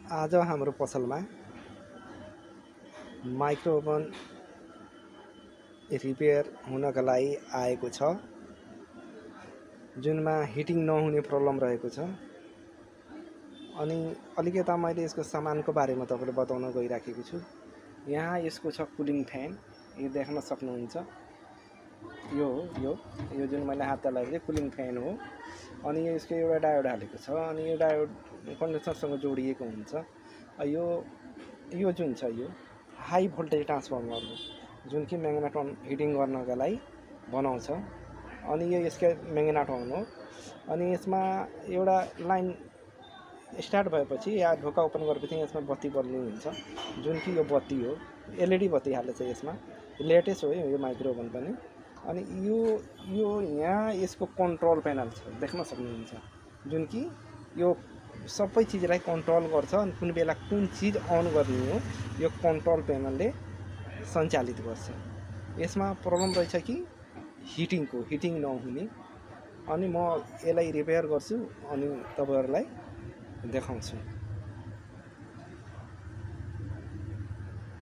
आज हाम्रो पसलमा माइक्रो ओभन रिपेयर हुनका लागि आएको छ, जुनमा हिटिङ नहुने प्रब्लम रहेको छ। अनि अलिकता मैले यसको सामानको बारेमा तपाईलाई बताउन गइराखेको छु। यहाँ यसको छ कुलिङ फ्यान, यो देख्न सक्नुहुन्छ। यो जुन मैले हात लगाएको कुलिङ फ्यान हो। अनि यसको एउटा डायोड हालेको छ, अनि यो डायोड कन्डेन्सरसँग जोडिएको हुन्छ। यो जुन छ यो हाई भोल्टेज ट्रान्सफर्मर हो, जुन कि म्याग्नेट्रोन हिटिङ गर्नका लागि बनाउँछ। अनि यो यसको म्याग्नेट्रोन हो। अनि यसमा एउटा लाइन स्टार्ट भएपछि या ढोका ओपन गरेपछि यसमा बत्ती बल्ने हुन्छ, जुन कि यो बत्ती हो। एलईडी बत्ती हालेको छ यसमा, लेटेस्ट हो यो माइक्रो ओभन पनि। अनि यो यहाँ यसको कन्ट्रोल प्यानल छ, देख्न सक्नुहुन्छ, जुन कि यो सबै चिजलाई कन्ट्रोल गर्छ। अनि कुन बेला कुन चिज अन गर्ने हो यो कन्ट्रोल प्यानलले सञ्चालित गर्छ। यसमा प्रब्लम रहेछ कि हिटिङ नहुने। अनि म यसलाई रिपेयर गर्छु अनि तपाईहरुलाई देखाउँछु।